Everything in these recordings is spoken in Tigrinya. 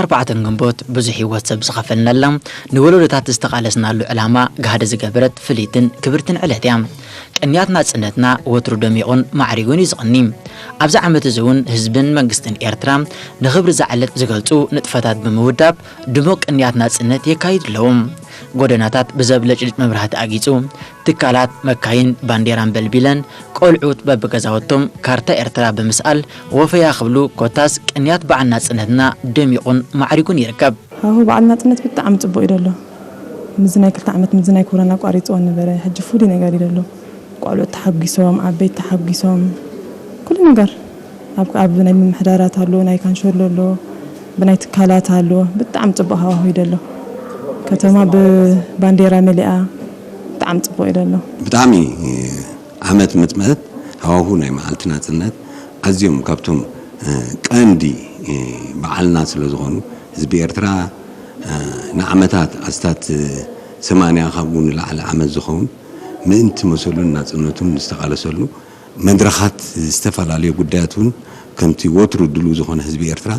ኣርባዕተ ግንቦት ብዙሕ ህይወት ሰብ ዝኸፈልናላ፣ ንወለዶታት ዝተቓለስናሉ ዕላማ ጋህዲ ዝገበረት ፍልይትን ክብርትን ዕለት እያ። ቅንያት ናጽነትና ወትሩ ደሚቑን ማዕሪጉን እዩ ዝቕኒ። ኣብዚ ዓመት እዚ እውን ህዝብን መንግስትን ኤርትራ ንኽብሪ እዛ ዕለት ዝገልጹ ንጥፈታት ብምውዳብ ድሙቕ ቅንያት ናጽነት የካይዱ ኣለዉ። ጎደናታት ብዘብለጭልጭ መብራህቲ ኣጊጹ፣ ትካላት፣ መካይን ባንዴራ ኣንበልቢለን፣ ቆልዑት በብገዛውቶም ካርታ ኤርትራ ብምስኣል ወፈያ ክብሉ፣ ኮታስ ቅንያት በዓል ናጽነትና ደሚቑን ማዕሪጉን ይርከብ። ሃሁ በዓል ናጽነት ብጣዕሚ ጽቡቕ እዩ ደሎ። ምዚ ናይ ክልተ ዓመት ምዚ ናይ ኮሮና ኣቋሪጽዎ ነበረ። ሕጂ ፍሉይ ነገር እዩ ደሎ። ቆልዑት ተሓጒሶም፣ ዓበይቲ ተሓጒሶም፣ ኩሉ ነገር ኣብ፣ ኣብ ናይ ምምሕዳራት ኣሎ፣ ናይ ካንሸሎ ኣሎ፣ ብናይ ትካላት ኣሎ። ብጣዕሚ ጽቡቕ ሃዋሁ እዩ ደሎ። ከተማ ብባንዴራ መሊኣ ብጣዕሚ ጽቡቕ እዩ ደሎ። ብጣዕሚ ዓመት ምጽመት ሃዋሁ ናይ መዓልቲ ናጽነት ኣዝዮም ካብቶም፣ እ፣ ቀንዲ፣ እ፣ በዓልና ስለ ዝኾኑ ህዝቢ ኤርትራ፣ እ፣ ንዓመታት ኣስታት ሰማንያ ካብኡ ንላዕሊ ዓመት ዝኸውን ምእንቲ መሰሉን ናጽነቱን ዝተቓለሰሉ መድረኻት ዝተፈላለዩ ጉዳያት እውን ከምቲ ወትሩ ድሉው ዝኾነ ህዝቢ ኤርትራ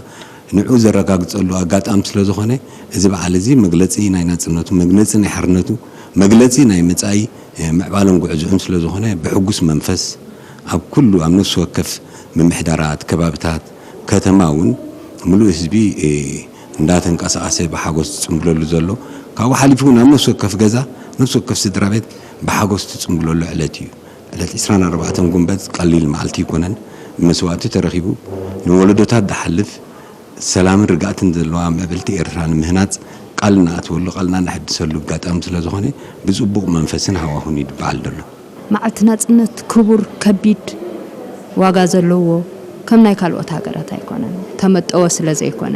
ንዕኡ ዘረጋግጸሉ ኣጋጣሚ ስለ ዝኾነ፣ እዚ በዓል እዚ መግለጺ ናይ ናጽነቱ፣ መግለጺ ናይ ሓርነቱ፣ መግለጺ ናይ መጻኢ፣ እ፣ ምዕባለን ጉዕዞኡን ስለ ዝኾነ፣ ብሕጉስ መንፈስ ኣብ ኩሉ፣ ኣብ ነፍሲ ወከፍ ምምሕዳራት፣ ከባብታት፣ ከተማ እውን ምሉእ ህዝቢ፣ እ፣ እንዳተንቀሳቐሰ ብሓጎስ ዝጽምብለሉ ዘሎ፣ ካብኡ ሓሊፉ እውን ኣብ ነፍሲ ወከፍ ገዛ፣ ነፍሲ ወከፍ ስድራ ቤት ብሓጎስ ትጽምብለሉ ዕለት እዩ። ዕለት ዕስራን ኣርባዕተን ጉንበት ቀሊል መዓልቲ ኣይኮነን። ብመስዋእቲ ተረኺቡ ንወለዶታት ዝሓልፍ ሰላምን ርግኣትን ዘለዋ ምዕብልቲ ኤርትራ ንምህናጽ ቃል እንኣትወሉ፣ ቃልና ነሐድሰሉ ኣጋጣሚ ስለ ዝኾነ ብጽቡቕ መንፈስን ሃዋሁን እዩ ዝበዓል ዘሎ። መዓልቲ ናጽነት ክቡር፣ ከቢድ ዋጋ ዘለዎ፣ ከም ናይ ካልኦት ሃገራት ኣይኮነን። ተመጠወ ስለ ዘይኮነ፣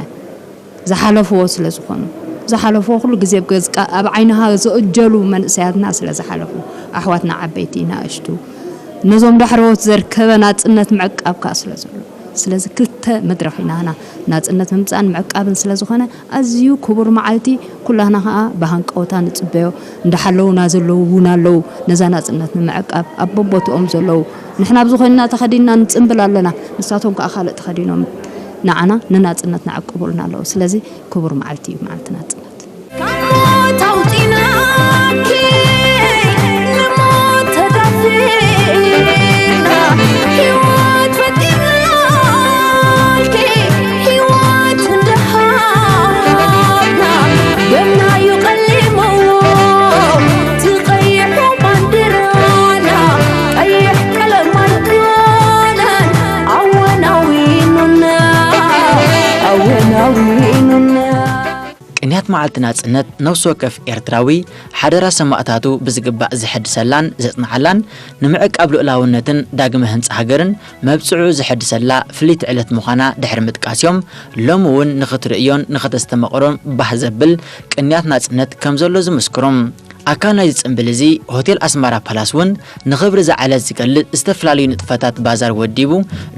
ዝሓለፍዎ ስለ ዝኾኑ፣ ዝሓለፍዎ ኩሉ ግዜ ብገዝካ ኣብ ዓይንኻ ዝእጀሉ መንእሰያትና ስለ ዝሓለፉ፣ ኣሕዋትና ዓበይቲ፣ ናእሽቱ፣ ነዞም ዳሕረዎት ዘርከበ ናጽነት ምዕቃብ ከኣ ስለ ዘሎ፣ ስለዚ ክልተ መድረኽ ኢና ንሕና ናጽነት ምምጻእን ምዕቃብን ስለ ዝኾነ፣ ኣዝዩ ክቡር መዓልቲ፣ ኩላህና ኸኣ ብሃንቀውታ ንጽበዮ። እንዳሓለዉና ዘለዉ እውን ኣለዉ። ነዛ ናጽነት ንምዕቃብ ኣብ በቦትኦም ዘለዉ፣ ንሕና ኣብዚ ኮይንና ተኸዲንና ንጽምብል ኣለና፣ ንሳቶም ከኣ ካልእ ተኸዲኖም ንዓና ንናጽነት ንዕቅቡልና ኣለዉ። ስለዚ ክቡር መዓልቲ እዩ መዓልቲ ናጽነት። ካብ ሞት ኣውጺናኪ ንሞት ተዳፊእና፣ ህይወት ፈጢርናልኪ፣ ህይወት እንድሃብና፣ ደምና እዩ ቀሊመዎ፣ እቲ ቀይሑ ባንዲራና፣ ቀይሕ ቀለም ኣይኮነን ኣወናዊኑና፣ ኣወናዊኑና። ቅንያት መዓልቲ ናጽነት ነፍሲ ወከፍ ኤርትራዊ ሓደራ ሰማእታቱ ብዝግባእ ዘሐድሰላን ዘጽንዓላን፣ ንምዕቃብ ልኡላውነትን ዳግመ ህንጻ ሃገርን መብጽዑ ዘሐድሰላ ፍልይቲ ዕለት ምዃና ድሕሪ ምጥቃስዮም፣ ሎሚ እውን ንኽትርእዮን ንኽተስተማቕሮን ባህ ዘብል ቅንያት ናጽነት ከም ዘሎ ዝምስክሩ። ኣካል ናይዚ ጽምብል እዚ ሆቴል ኣስመራ ፓላስ እውን ንኽብሪ እዛ ዕለት ዝገልጽ ዝተፈላለዩ ንጥፈታት ባዛር ወዲቡ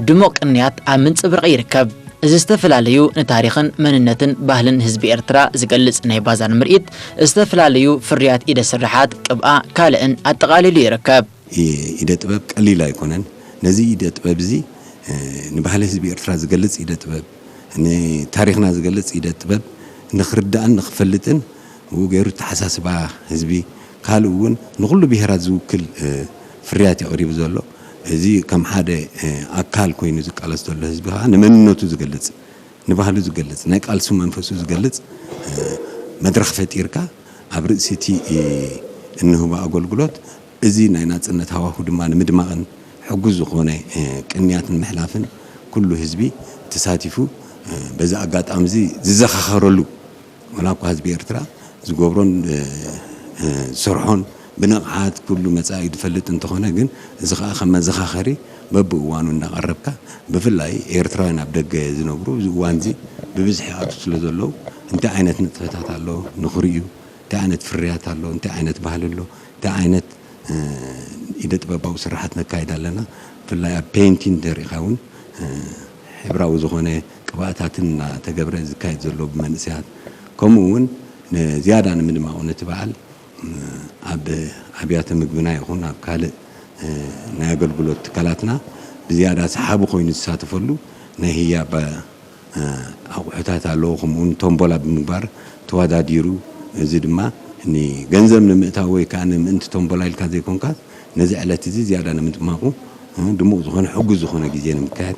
ድሙቕ ቅንያት ኣብ ምንጽብራቕ ይርከብ። እዚ ዝተፈላለዩ ንታሪኽን መንነትን ባህልን ህዝቢ ኤርትራ ዝገልጽ ናይ ባዛር ምርኢት፣ ዝተፈላለዩ ፍርያት ኢደ ስርሓት፣ ቅብኣ፣ ካልእን ኣጠቓሊሉ ይርከብ። ኢ-፣ ኢደ ጥበብ ቀሊል ኣይኮነን። ነዚ ኢደ ጥበብ እዚ፣ እ፣ ንባህሊ ህዝቢ ኤርትራ ዝገልጽ ኢደ ጥበብ፣ ንታሪኽና ዝገልጽ ኢደ ጥበብ ንኽርዳእን ንኽፈልጥን ብኡ ገይሩ፣ ኣተሓሳስባ ህዝቢ፣ ካልእ እውን ንኹሉ ብሄራት ዝውክል፣ እ፣ ፍርያት እዩ ኣቕሪቡ ዘሎ። እዚ ከም ሓደ፣ እ፣ ኣካል ኮይኑ ዝቃለስ ዘሎ ህዝቢ ከኣ ንመንነቱ ዝገልጽ፣ ንባህሉ ዝገልጽ፣ ናይ ቃልሱ መንፈሱ ዝገልጽ፣ እ፣ መድረኽ ፈጢርካ ኣብ ርእሲ እቲ፣ እ፣ እንህቦ ኣገልግሎት፣ እዚ ናይ ናጽነት ሃዋሁ ድማ ንምድማቕን ሕጉዝ ዝኾነ፣ እ፣ ቅንያት ንምሕላፍን ኩሉ ህዝቢ ተሳቲፉ፣ እ፣ በዚ ኣጋጣሚ እዚ ዝዘኻኸረሉ፣ ዋላ እኳ ህዝቢ ኤርትራ ዝገብሮን፣ እ፣ እ፣ ዝሰርሖን ብንቕሓት ኩሉ መጻኢ ዝፈልጥ እንተኾነ፣ ግን እዚ ኸኣ ከም መዘኻኸሪ በብእዋኑ እናቐረብካ፣ ብፍላይ ኤርትራውያን ኣብ ደገ ዝነብሩ፣ እዚ እዋን እዚ ብብዝሒ ይኣትዉ ስለ ዘለዉ፣ እንታይ ዓይነት ንጥፈታት ኣሎ ንኽርእዩ፣ እንታይ ዓይነት ፍርያት ኣሎ፣ እንታይ ዓይነት ባህሊ ኣሎ፣ እንታይ ዓይነት፣ እ፣ ኢደ ጥበባዊ ስራሓት ነካይድ ኣለና። ብፍላይ ኣብ ፔይንቲንግ እንተሪእኻ እውን፣ እ፣ ሕብራዊ ዝኾነ ቅብኣታትን እናተገብረ ዝካየድ ዘሎ ብመንእሰያት፣ ከምኡ እውን ንዝያዳ ንምድማቑ ነቲ በዓል፣ እ፣ ኣብ ኣብያተ ምግብና ይኹን ኣብ ካልእ፣ እ፣ ናይ ኣገልግሎት ትካላትና ብዝያዳ ሰሓቢ ኮይኑ ዝሳተፈሉ ናይ ህያብ ኣቑሑታት ኣለዎ። ከምኡውን ቶምቦላ ብምግባር ተወዳዲሩ፣ እዚ ድማ ንገንዘብ ንምእታው ወይ ከዓ ንምእንቲ ቶምቦላ ኢልካ ዘይኮንካስ፣ ነዚ ዕለት እዚ ዝያዳ ንምጥማቑ፣ እ፣ ድሙቕ ዝኾነ፣ ሕጉስ ዝኾነ ግዜ ንምክያድ፣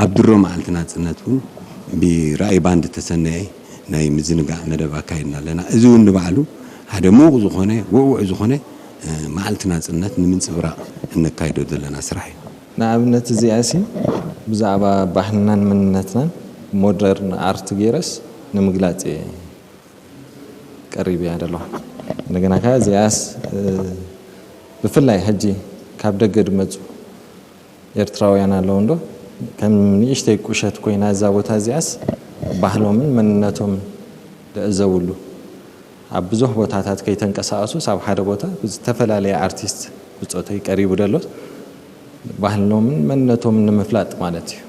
ኣብ ድሮ መዓልቲ ናጽነት እውን ብራእይ ባንድ ተሰነየ ናይ ምዝንጋዕ መደብ ኣካይድና ኣለና። እዚ እውን ንባዕሉ ሓደ ምዉቕ ዝኾነ፣ ውዕዉዕ ዝኾነ፣ እ፣ መዓልቲ ናጽነት ንምንጽብራቕ እነካይዶ ዘለና ስራሕ እዩ። ንኣብነት እዚኣሲ ብዛዕባ ባህልናን መንነትናን ሞደርን ኣርት ገይረስ ንምግላጽ እየ ቀሪበያ ዘለኹ። እንደገና ከኣ እዚኣስ፣ እ፣ ብፍላይ ሕጂ ካብ ደገ ዝመጹ ኤርትራውያን ኣለዉ እንዶ፣ ከም ንእሽተይ ቁሸት ኮይና እዛ ቦታ እዚኣስ ባህሎምን መንነቶምን ዝዕዘብሉ፣ ኣብ ብዙሕ ቦታታት ከይተንቀሳቐሱስ ኣብ ሓደ ቦታ ብዝተፈላለየ ኣርቲስት ብጾተይ ቀሪቡ ደሎ ባህሎምን መንነቶምን ንምፍላጥ ማለት እዩ።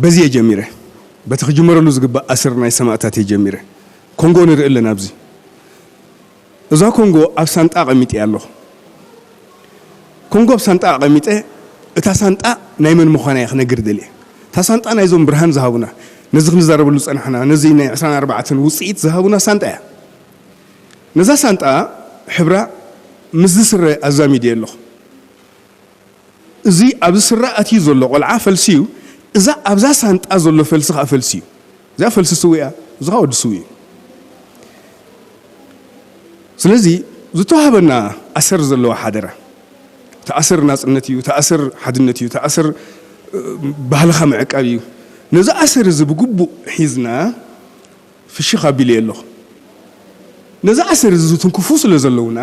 በዚ እየ ጀሚረ። በቲ ክጅመረሉ ዝግባእ ኣስር ናይ ሰማእታት እየ ጀሚረ። ኮንጎ ንርኢ ኣለና ኣብዚ። እዛ ኮንጎ ኣብ ሳንጣ ኣቐሚጠያ ኣለኹ። ኮንጎ ኣብ ሳንጣ ኣቐሚጠ፣ እታ ሳንጣ ናይ መን ምዃና እየ ክነግር ደልየ። እታ ሳንጣ ናይዞም ብርሃን ዝሃቡና፣ ነዚ ክንዛረበሉ ዝጸናሕና፣ ነዚ ናይ ዕስራን ኣርባዕተን ውጽኢት ዝሃቡና ሳንጣ እያ። ነዛ ሳንጣ ሕብራ ምስዚ ስረ ኣዛሚድየ ኣለኹ። እዚ ኣብዚ ስረ ኣትዩ ዘሎ ቆልዓ ፈልሲ እዩ። እዛ ኣብዛ ሳንጣ ዘሎ ፈልሲ ከኣ ፈልሲ እዩ። እዚኣ ፈልሲ ስዊ እያ፣ እዚ ከኣ ወዲ ስዊ እዩ። ስለዚ ዝተዋህበና ኣሰር ዘለዎ ሓደራ፣ እቲ ኣሰር ናጽነት እዩ፣ እቲ ኣሰር ሓድነት እዩ፣ እቲ ኣሰር፣ እ፣ ባህልኻ ምዕቃብ እዩ። ነዚ ኣሰር እዚ ብግቡእ ሒዝና ፍሽኽ ኣቢለዮ ኣለኹ። ነዚ ኣሰር እዚ ዝትንክፉ ስለ ዘለዉና፣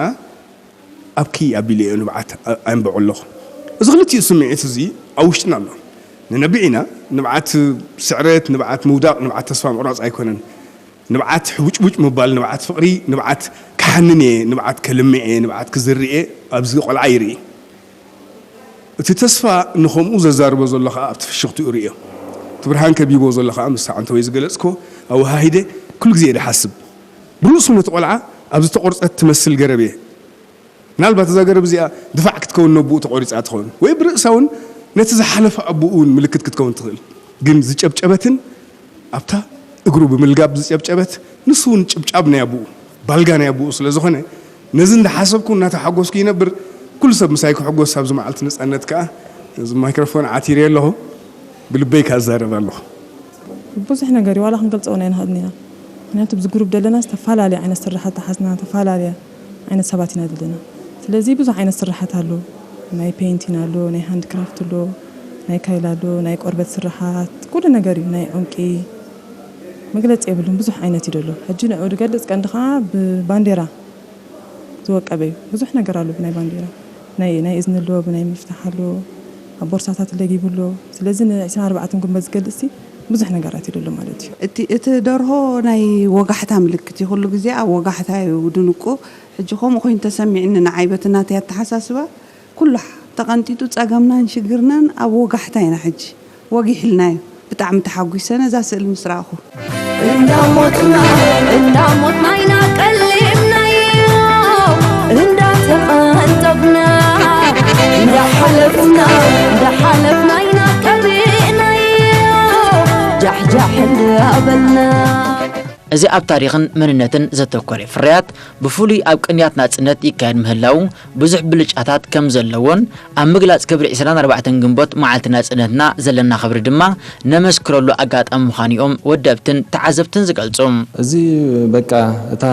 ኣብኪ ኣቢለዮ ንብዓት ኣ-፣ ኣንብዖ ኣለኹ። እዚ ክልቲኡ ስምዒት እዚ ኣብ ውሽጥና ኣሎ። ንነብዕ ኢና፣ ንብዓት ስዕረት፣ ንብዓት ምውዳቕ፣ ንብዓት ተስፋ ምቑራጽ ኣይኮነን። ንብዓት ሕቡጭቡጭ ምባል፣ ንብዓት ፍቕሪ፣ ንብዓት ክሓንን እየ፣ ንብዓት ከልምዕ እየ፣ ንብዓት ክዝርእ እየ፣ ኣብዚ ቆልዓ ይርኢ። እቲ ተስፋ ንኸምኡ ዘዛርቦ ዘሎ ኸኣ ኣብቲ ፍሽኽትኡ ርእዮ። እቲ ብርሃን ከቢብዎ ዘሎ ኸኣ ምስ ኣዕንተወይ ዝገለጽክዎ ኣወሃሂደ ኩሉ ግዜ እየ ድሓስብ። ብርእሱ ነቲ ቆልዓ ኣብ ዝተቖርጸት ትመስል ገረብ እየ። ምናልባት እዛ ገረብ እዚኣ ድፋዕ ክትከውን ነቦኡ ተቖሪጻ ትኸውን። ወይ ብርእሳ እውን ነቲ ዝሓለፈ ኣቦኡ እውን ምልክት ክትከውን ትኽእል። ግን ዝጨብጨበትን ኣብታ እግሩ ብምልጋብ ዝጨብጨበት፣ ንሱ እውን ጭብጫብ ናይ ኣቦኡ፣ ባልጋ ናይ ኣቦኡ ስለ ዝኾነ፣ ነዚ እንዳሓሰብኩ እናተሓጎስኩ ይነብር። ኩሉ ሰብ ምሳይ ክሕጎስ ኣብዚ መዓልቲ ነጻነት ከኣ ነዚ ማይክሮፎን ዓቲረ ኣለኹ። ብልበይ ከኣ እዛረብ ኣለኹ። ብዙሕ ነገር እዩ፣ ዋላ ክንገልጾ እውን ኣይንኽእልን ኢና። ምኽንያቱ ኣብዚ ግሩፕ ዘለና ዝተፈላለየ ዓይነት ስራሓት ተሓዝና፣ ዝተፈላለየ ዓይነት ሰባት ኢና ዘለና። ስለዚ ብዙሕ ዓይነት ስራሓት ኣሎ። ናይ ፔይንቲን ኣሎ፣ ናይ ሃንድ ክራፍት ኣሎ፣ ናይ ካይላ ኣሎ፣ ናይ ቆርበት ስራሓት፣ ኩሉ ነገር እዩ፣ ናይ ዑንቂ። መግለጺ የብሉን፣ ብዙሕ ዓይነት እዩ ዘሎ። ሕጂ ንዕኡ ዝገልጽ ቀንዲ ከኣ ብባንዴራ ዝወቀበ እዩ። ብዙሕ ነገር ኣሎ ብናይ ባንዴራ። ናይ፣ ናይ እዝኒ ኣሎ፣ ብናይ ምፍታሕ ኣሎ፣ ኣብ ቦርሳታት ለጊቡ ኣሎ። ስለዚ ን ዕስራን ኣርባዕተን ጉንበት ዝገልጽ ሲ ብዙሕ ነገራት እዩ ዘሎ ማለት እዩ። እቲ፣ እቲ ደርሆ ናይ ወጋሕታ ምልክት እዩ። ኩሉ ግዜ ኣብ ወጋሕታ እዩ ድንቁ። ሕጂ ከምኡ ኮይኑ ተሰሚዕኒ ንዓይ በቲ ናተይ ኣተሓሳስባ። ኩሉ ተቐንጢጡ ጸገምናን ሽግርናን ኣብ ወጋሕታ ኢና ሕጂ። ወጊሕልና እዩ። ብጣዕሚ ተሓጒሰ ነዛ ስእሊ ምስ ረኣኹ። እንዳሞትና እንዳሞትና ኢና ቀሊምናዮ፣ እንዳተቐንጠብና እንዳሓለፍና እንዳሓለፍና ኢና ቀቢእናዮ፣ ጃሕጃሕ እንዳበልና። እዚ ኣብ ታሪኽን መንነትን ዘተኮረ ፍርያት፣ ብፍሉይ ኣብ ቅንያት ናጽነት ይካየድ ምህላዉ፣ ብዙሕ ብልጫታት ከም ዘለዎን፣ ኣብ ምግላጽ ክብሪ ዕስራን ኣርባዕተን ግንቦት መዓልቲ ናጽነትና ዘለና ክብሪ ድማ ነመስክረሉ ኣጋጣሚ ምዃኑ'ዮም ወደብትን ተዓዘብትን ዝገልጹ። እዚ በቃ እታ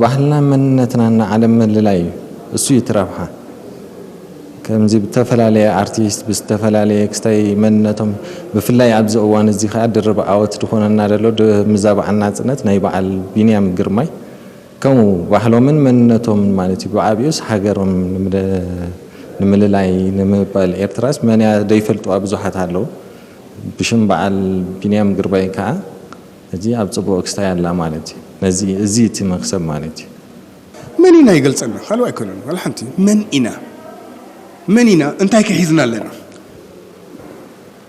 ባህልና መንነትና ንዓለም ምልላይ እዩ። እሱ እዩ እቲ ረብሓ። ከምዚ ብተፈላለየ ኣርቲስት፣ ብዝተፈላለየ ክስታይ መንነቶም፣ ብፍላይ ኣብዚ እዋን እዚ ከኣ ድርብ ዓወት ዝኾነና ዘሎ ድ-፣ ምዛ በዓል ናጽነት ናይ በዓል ቢንያም ግርማይ፣ ከምኡ ባህሎምን መንነቶምን ማለት እዩ። ብዓቢኡስ ሃገሮም ንምደ-፣ ንምልላይ ንምባል ኤርትራስ መን እያ ደይፈልጥዋ ብዙሓት ኣለዉ። ብሽም በዓል ቢንያም ግርማይ ከኣ እዚ ኣብ ጽቡቕ ክስታይ ኣላ ማለት እዩ። ነዚ፣ እዚ እቲ መክሰብ ማለት እዩ። መን ኢና ይገልጸና? ካልእ ኣይኮነን። ዋላ ሓንቲ። መን ኢና? መን ኢና? እንታይ ከ ሒዝና ኣለና?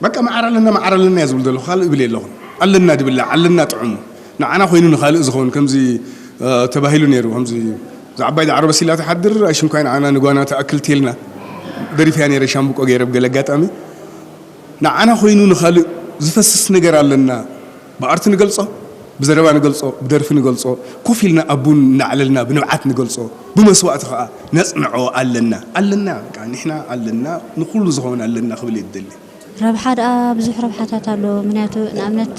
በቃ መዓር ኣለና፣ መዓር ኣለና እያ ዝብል ዘለኹ። ካልእ እብል የለኹን። ኣለና ድብላዕ፣ ኣለና ጥዑሙ። ንዓና ኮይኑ ንኻልእ ዝኸውን ከምዚ፣ እ፣ ተባሂሉ ነይሩ። ከምዚ እዛ ዓባይ ዳዕሮ በሲላ ትሓድር፣ ኣይሽንኳይ ንዓና ንጓና ትኣክል ትልና። ደሪፈያ ነይረ ሻምብቆ ገይረ ብገለ ኣጋጣሚ። ንዓና ኮይኑ ንኻልእ ዝፈስስ ነገር ኣለና። ብኣርት ንገልጾ፣ ብዘረባ ንገልጾ፣ ብደርፊ ንገልጾ፣ ኮፍ ኢልና ኣብ ቡን እናዕለልና ብንብዓት ንገልጾ፣ ብመስዋእቲ ከኣ ነጽንዖ ኣለና። ኣለና፣ በቃ ንሕና ኣለና፣ ንኹሉ ዝኸውን ኣለና ክብል እየ ዝደሊ። ረብሓ ደኣ ብዙሕ ረብሓታት ኣለዎ። ምኽንያቱ ንኣብነት፣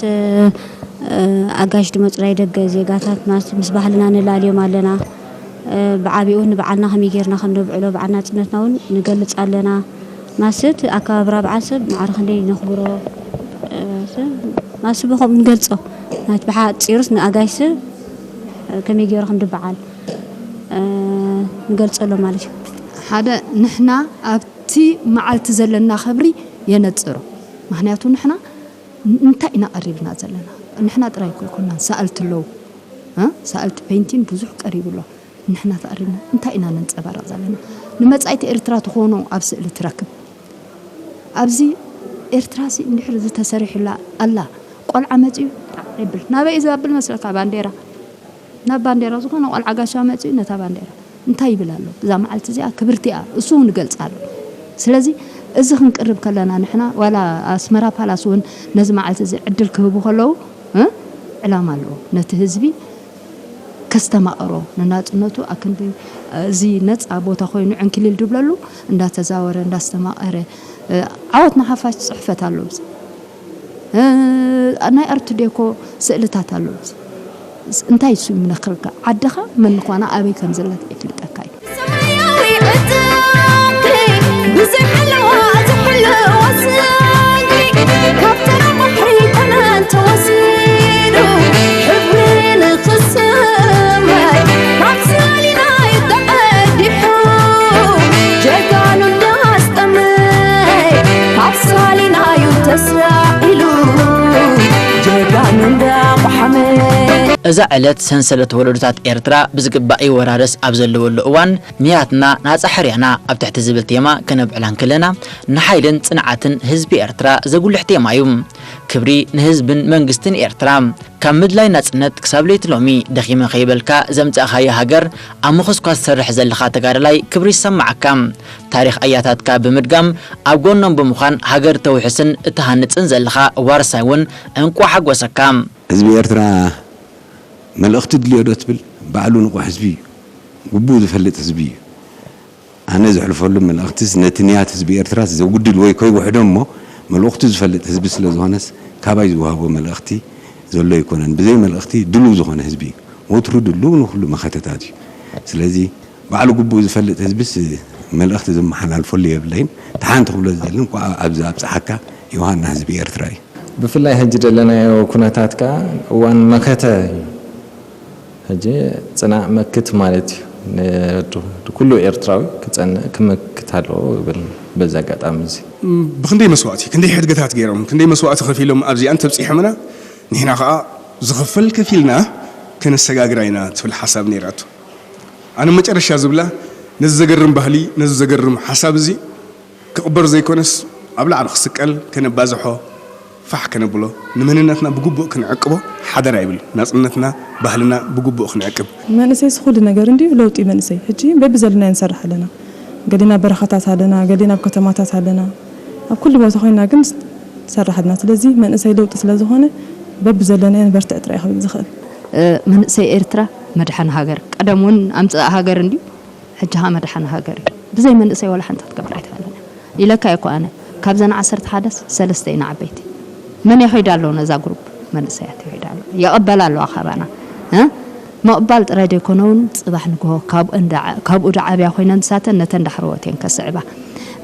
እ፣ ኣጋይሽ ድመጹ ናይ ደገ ዜጋታት ማለት ምስ ባህልና ንላልዮም ኣለና። እ፣ ብዓቢኡ ንበዓልና ከመይ ጌርና ከም ነብዕሎ፣ በዓል ናጽነትና እውን ንገልጽ ኣለና። ማለት ኣከባብራ በዓል ሰብ ማዕረ ክንደይ ነኽብሮ፣ እ፣ ሰብ፣ ማለት ብኸምኡ ንገልጾ። ማለት ብሓጺሩስ ንኣጋይሽ ሰብ፣ እ፣ ከመይ ገይሩ ከም ድበዓል፣ እ፣ ንገልጸሎም ማለት እዩ። ሓደ ንሕና ኣብቲ መዓልቲ ዘለና ክብሪ የነጽሮ። ምኽንያቱ ንሕና እንታይ ኢና ቀሪብና ዘለና? ንሕና ጥራይ እኮ ኣይኮናን፣ ሰኣልቲ ኣለዉ። እ? ሰኣልቲ ፔንቲን ብዙሕ ቀሪቡ ኣሎ። ንሕና ተቐሪብና እንታይ ኢና ነንጸባርቕ ዘለና? ንመጻኢት ኤርትራ ትኾኖ ኣብ ስእሊ ትረክብ። ኣብዚ ኤርትራሲ እንድሕር ዝተሰሪሑላ ኣላ፣ ቆልዓ መጺኡ ጣዕ ይብል። ናበይ እዩ ዘብል መስለካ? ባንዴራ። ናብ ባንዴራ ዝኾነ ቆልዓ ጋሻ መጺኡ ነታ ባንዴራ እንታይ ይብል ኣሎ? እዛ መዓልቲ እዚኣ ክብርቲ እያ፣ እሱ እውን ይገልጻ ኣሎ። ስለዚ እዚ ክንቅርብ ከለና ንሕና ዋላ ኣስመራ ፓላስ እውን ነዚ መዓልቲ እዚ ዕድል ክህቡ ከለዉ፣ እ፣ ዕላማ ኣለዎ። ነቲ ህዝቢ ከስተማቕሮ፣ ንናጽነቱ ኣክንዲ እዚ ነጻ ቦታ ኮይኑ ዕንክሊል ድብለሉ እንዳተዛወረ፣ እንዳስተማቐረ፣ እ፣ ዓወት ንሓፋሽ ጽሕፈት ኣሎ ኣብዚ። እ፣ ናይ ኣርት ዴኮ ስእልታት ኣሎ ኣብዚ። ስ-፣ እንታይ እሱ ይምነክርካ? ዓድኻ መን ምዃና ኣበይ ከም ዘላ ኣይፍልጠካ እዩ። ሰማያዊ ዕጥቂ ብዙሕ ኣለዋ ዝሕልዋ ስንቂ፣ ካብ ተራ ባሕሪ ተመን ተወሲዱ፣ ሕብሪ ንኽስመይ፣ ካብ ሳሊናዩ ተቐዲሑ፣ ጀጋኑ እንዳስጠመይ፣ ካብ ሳሊናዩ ተሳኢሉ፣ ጀጋኑ እንዳቋሓመ። እዛ ዕለት ሰንሰለት ወለዶታት ኤርትራ ብዝግባእ ይወራረስ ኣብ ዘለወሉ እዋን፣ ንያትና ናጻ ሕርያና ኣብ ትሕቲ ዝብል ቴማ ከነብዕላ እንከለና፣ ንሓይልን ጽንዓትን ህዝቢ ኤርትራ ዘጉልሕ ቴማ እዩ። ክብሪ ንህዝብን መንግስትን ኤርትራ። ካብ ምድላይ ናጽነት ክሳብ ለይቲ ሎሚ ደኺመ ከይበልካ ዘምጻእካያ ሃገር ኣብ ምኹስኳስ ትሰርሕ ዘለኻ ተጋዳላይ ክብሪ ይሰማዓካ። ታሪኽ ኣያታትካ ብምድጋም ኣብ ጎኖም ብምዃን ሃገር ተውሕስን እትሃንጽን ዘለኻ ዋርሳይ እውን እንቋዕ ሓጎሰካ። ህዝቢ ኤርትራ መልእኽቲ ድልዮ ዶ ትብል? ባዕሉ ንቑሕ ህዝቢ እዩ። ግቡእ ዝፈልጥ ህዝቢ እዩ። ኣነ ዘሕልፈሉ መልእኽትስ ነቲ ንያት ህዝቢ ኤርትራስ ዘጉድል ወይ ከይውሕዶ እሞ መልእኽቱ ዝፈልጥ ህዝቢ ስለ ዝኾነስ ካባይ ዝወሃቦ መልእኽቲ ዘሎ ኣይኮነን። ብዘይ መልእኽቲ ድሉው ዝኾነ ህዝቢ እዩ። ወትሩ ድሉው ንኹሉ መኸተታት እዩ። ስለዚ ባዕሉ ግቡእ ዝፈልጥ ህዝብስ መልእኽቲ ዘመሓላልፈሉ የብለይን። እቲ ሓንቲ ክብሎ ዝደሊ እንኳ ኣብዚ ኣብጽሓካ ዮሃና ህዝቢ ኤርትራ እዩ። ብፍላይ ሕጂ ዘለናዮ ኩነታት ከኣ እዋን መኸተ እዩ። ሕጂ ጽናዕ መክት ማለት እዩ። ንዱ-፣ ኩሉ ኤርትራዊ ክጸንዕ ክመክት ኣለዎ ይብል በዚ ኣጋጣሚ እዚ። ብኽንደይ መስዋእቲ፣ ክንደይ ሕድገታት ገይሮም፣ ክንደይ መስዋእቲ ከፊሎም ኣብዚኣን ተብጺሖምና፣ ንሕና ከኣ ዝኽፈል ከፊልና ከነሰጋግራ ኢና ትብል ሓሳብ ነይራቶ። ኣነ መጨረሻ ዝብላ ነዚ ዘገርም ባህሊ፣ ነዚ ዘገርም ሓሳብ እዚ ክቕበር ዘይኮነስ ኣብ ላዕሊ ክስቀል ከነባዝሖ ፋሕ ከነብሎ፣ ንመንነትና ብግቡእ ክንዕቅቦ ሓደራ ይብል። ናጽነትና፣ ባህልና ብግቡእ ክንዕቅብ። መንእሰይስ ኩሉ ነገር እንድዩ ለውጢ መንእሰይ። ሕጂ በብዘለናዮ ንሰርሕ ኣለና። ገሊና በረኻታት ኣለና፣ ገሊና ኣብ ከተማታት ኣለና። ኣብ ኩሉ ቦታ ኮይና ግን ንሰርሕ ኣለና። ስለዚ መንእሰይ ለውጢ ስለ ዝኾነ በብዘለናዮ ንበርትዕ ጥራይ ክብል ዝኽእል። እ፣ መንእሰይ ኤርትራ መድሓን ሃገር። ቀደም እውን ኣምጽኣ ሃገር እንድዩ፣ ሕጂ ኸኣ መድሓን ሃገር እዩ። ብዘይ መንእሰይ ዋላ ሓንቲ ክትገብር ኣይትኽእልን እያ። ኢለካ እየ እኮ ኣነ፣ ካብዘን ዓሰርተ ሓደስ ሰለስተ ኢና ዓበይቲ። መን እየ ከይዳ ኣለዉ ነዛ ግሩፕ መንእሰያት ይኸይዳ ኣለዉ። የቐበላ ኣለዋ ካባና። እ? ምቕባል ጥራይ ደይኮነ እውን ጽባሕ ንግሆ ካብኡ እንዳ-፣ ካብኡ ዳዓብያ ኮይነን ንሳተን ነተን ዳሕረዎት እየን ከስዕባ።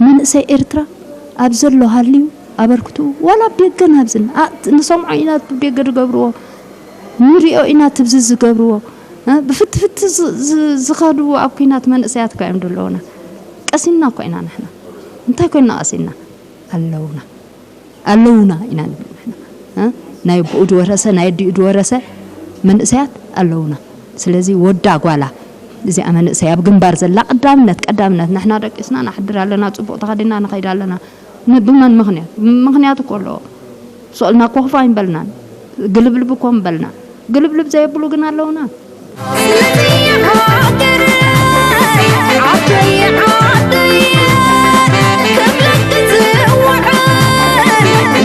መንእሰይ ኤርትራ ኣብ ዘሎ ሃልዩ ኣበርክቱ ዋላ ኣብ ደገን ኣብዝን፣ ኣ-፣ ንሰምዖ ኢና ብደገ ዝገብርዎ፣ ንሪኦ ኢና ትብዚ ዝገብርዎ፣ እ፣ ብፍትፍት ዝ-፣ ዝ-፣ ዝኸድዎ ኣብ ኲናት መንእሰያት እኳ እዮም ዘለዉና። ቀሲንና እኳ ኢና ንሕና። እንታይ ኮይንና ቀሲንና? ኣለዉና። ኣለዉና ኢና ንብል ንሕና። እ፣ ናይ ኣቦኡ ዝወረሰ፣ ናይ ኣዲኡ ዝወረሰ መንእሰያት ኣለዉና። ስለዚ ወዳ ጓላ እዚኣ መንእሰይ ኣብ ግንባር ዘላ ቀዳምነት፣ ቀዳምነት ንሕና ደቂስና ንሓድር ኣለና፣ ጽቡቕ ተኸዲና ንኸይድ ኣለና። ን-፣ ብመን ምኽንያት? ምኽንያት እኮ ኣለዎ። ስቕልና እኮ ክፉእ ኣይምበልናን። ግልብልብ እኮ ምበልና። ግልብልብ ዘየብሉ ግን ኣለውና። ስለዚ ሃገረይ፣ ዓደይ፣ ዓደይ፣ ክብለኪ ዝውዕል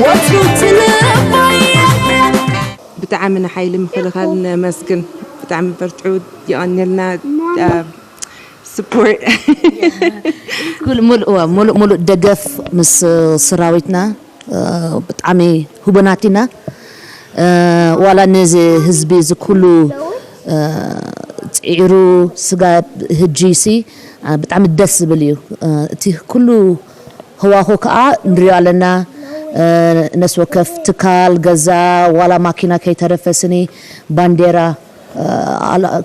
ወትሩ ትልቦይ። ብጣዕሚ ንሓይሊ ምክልኻል ነመስግን። ብጣዕሚ በርትዑ፣ የቐንየልና። ስፖርት ኩል ሙሉእ እዋ ሙሉእ ሙሉእ ደገፍ ምስ ሰራዊትና። ብጣዕሚ ህቡናት ኢና። ዋላ ነዚ ህዝቢ እዚ ኩሉ ፅዒሩ ስጋብ ህጂ ሲ ብጣዕሚ ደስ ዝብል እዩ። እቲ ኩሉ ህዋኹ ከዓ ንሪኦ ኣለና። ነፍሲ ወከፍ ትካል፣ ገዛ፣ ዋላ ማኪና ከይተረፈ ስኒ ባንዴራ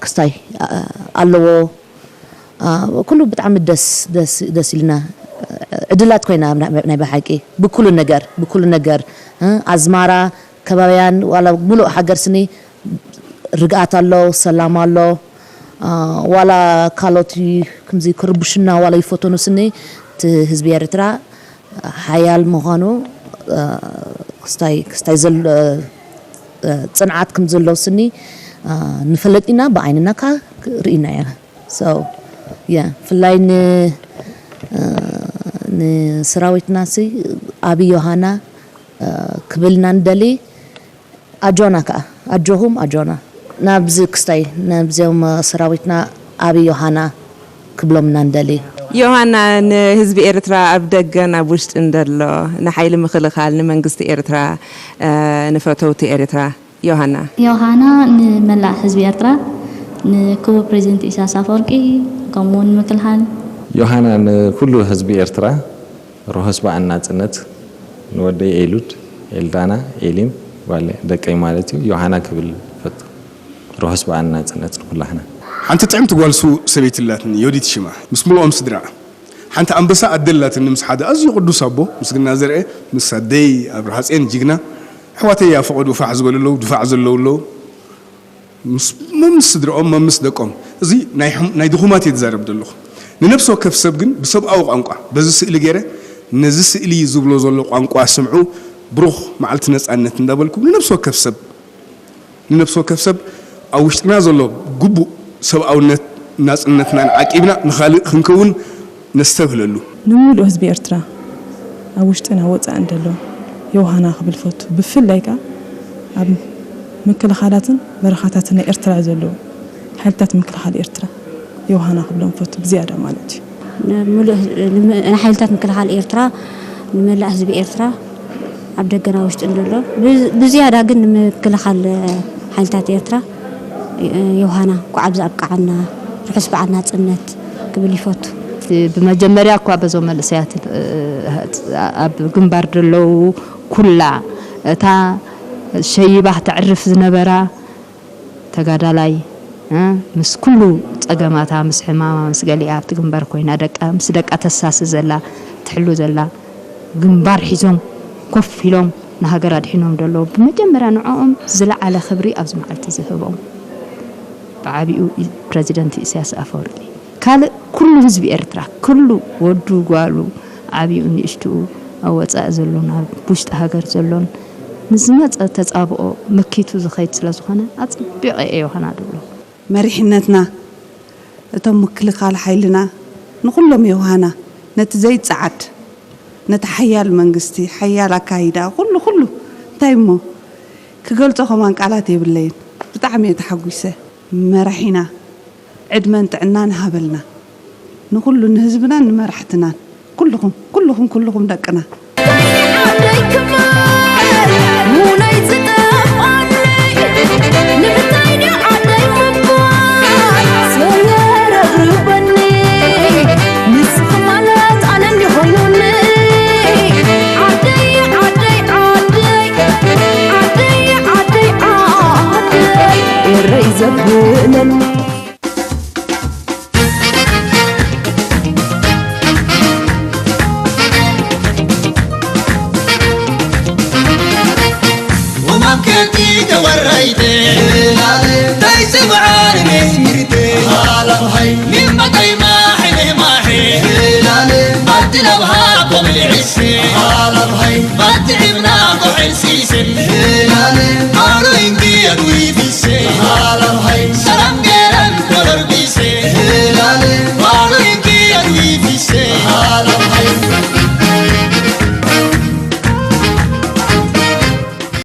ክስታይ ኣለዎ። ኩሉ ብጣዕሚ ደስ ደስ ደስ ኢልና። ዕድላት ኮይና ናይ ብሓቂ ብኩሉ ነገር ብኩሉ ነገር ኣዝማራ ከባብያን ዋላ ሙሉእ ሃገር ስኒ ርግኣት ኣሎ፣ ሰላም ኣሎ። ዋላ ካልኦት ከምዚ ክርብሹና ዋላ ይፈተኑ ስኒ እቲ ህዝቢ ኤርትራ ሓያል ምዃኑ ክስታይ ክስታይ ዘሎ ፅንዓት ከም ዘሎ ስኒ ንፈልጥ ኢና፣ ብዓይንና ከዓ ርኢና ኢና። So yeah ብፍላይ ን ንሰራዊትና ሲ ኣብ ዮሃና ክብልና ንደሊ። ኣጆና ከዓ ኣጆኹም ኣጆና ናብዚ ክስታይ ናብዚኦም ሰራዊትና ኣብ ዮሃና ክብሎምና ንደሊ። ዮሃና ንህዝቢ ኤርትራ ኣብ ደገን ኣብ ውሽጥን ደሎ ንሓይሊ ምክልኻል ንመንግስቲ ኤርትራ ንፈተውቲ ኤርትራ ዮሃና። ዮሃና ንመላእ ህዝቢ ኤርትራ ንክቡር ፕሬዚደንት ኢሳያስ ኣፈወርቂ ከምኡ እውን ንምክልኻል። ዮሃና ንኩሉ ህዝቢ ኤርትራ ርሑስ በዓል ናጽነት ንወደይ ኤሉድ፣ ኤልዳና፣ ኤሊም፣ ጓል ደቀይ ማለት እዩ። ዮሃና ክብል ፈቱ። ርሑስ በዓል ናጽነት ንኩላህና። ሓንቲ ጥዕምቲ ጓል ስውእ ሰበይቲ ኣላትኒ፣ ዮዲት ሽማ፣ ምስ ምሉኦም ስድራኣ። ሓንቲ ኣንበሳ ኣደ ኣላትኒ፣ ምስ ሓደ ኣዝዩ ቅዱስ ኣቦ፣ ምስግና ዘርኤ፣ ምስ ኣደይ ኣብርሃጼን ጅግና፣ ኣሕዋተይ ኣብ ፈቐድኡ ፋሕ ዝበሉ ኣለዉ፣ ድፋዕ ዘለዉ ኣለዉ። ምስ መምስ ስድርኦም መምስ ደቆም እዚ ናይ ሕም- ናይ ድኹማት እየ ዝዛረብ ዘለኹ። ንነፍሲ ወከፍ ሰብ ግን ብሰብኣዊ ቋንቋ በዚ ስእሊ ገይረ ነዚ ስእሊ ዝብሎ ዘሎ ቋንቋ ስምዑ ብሩኽ መዓልቲ ነጻነት እንዳበልኩም ንነፍሲ ወከፍ ሰብ ንነፍሲ ወከፍ ሰብ ኣብ ውሽጥና ዘሎ ግቡእ ሰብኣውነት ናጽነትናን ዓቂብና ንኻልእ ክንከውን ነስተብህለሉ። ንምሉእ ህዝቢ ኤርትራ ኣብ ውሽጥን ኣብ ወጻእን ዘሎ ዮውሃና ክብል ፈቱ። ብፍላይ ከኣ ኣብ ምክልኻላትን በረኻታትን ናይ ኤርትራ ዘለዉ ሓይልታት ምክልኻል ኤርትራ ዮውሃና ክብሎም ፈቱ ብዝያዳ ማለት እዩ። ንምሉእ ንሓይልታት ምክልኻል ኤርትራ ንመላእ ህዝቢ ኤርትራ ኣብ ደገን ኣብ ውሽጥን ዘሎ ብዝያዳ ግን ንምክልኻል ሓይልታት ኤርትራ ዮውሃና እንኳዕ ኣብዚ ኣብቅዓና ርሑስ በዓል ናጽነት ክብል ይፈቱ። ብመጀመርያ እኳ በዞም መንእሰያት ኣብ ግንባር ዘለዉ ኩላ እታ ሸይባ ተዕርፍ ዝነበራ ተጋዳላይ ምስ ኩሉ ጸገማታ ምስ ሕማማ ምስ ገሊኣ ኣብቲ ግንባር ኮይና ደቃ ምስ ደቃ ተሳሲ ዘላ ትሕሉ ዘላ ግንባር ሒዞም ኮፍ ኢሎም ንሃገር ኣድሒኖም ዘለዉ ብመጀመርያ ንዕኦም ዝለዓለ ክብሪ ኣብዚ መዓልቲ ዝህቦም ብዓቢኡ ፕረዚደንት ኢሳያስ ኣፈወርቂ ካልእ ኩሉ ህዝቢ ኤርትራ ኩሉ ወዱ ጓሉ ዓብዩ ንእሽትኡ ኣብ ወጻኢ ዘሎን ኣብ ውሽጢ ሃገር ዘሎን ንዝመጸ ተጻብኦ መኪቱ ዝኸይድ ስለ ዝኾነ ኣጸቢቐ እየ ዮሃና ድብሎ። መሪሕነትና እቶም ምክልኻል ሓይልና ንኹሎም ዮሃና ነቲ ዘይጸዓድ ነቲ ሓያል መንግስቲ ሓያል ኣካይዳ ኩሉ ኩሉ እንታይ እሞ ክገልጾ ከማን ቃላት የብለይን ብጣዕሚ እየ ተሓጒሰ መራሒና ዕድመን ጥዕናን ይሃበልና ንኹሉ ንህዝብናን ንመራሕትናን ኩልኹም ኩልኹም ኩልኹም ደቅና።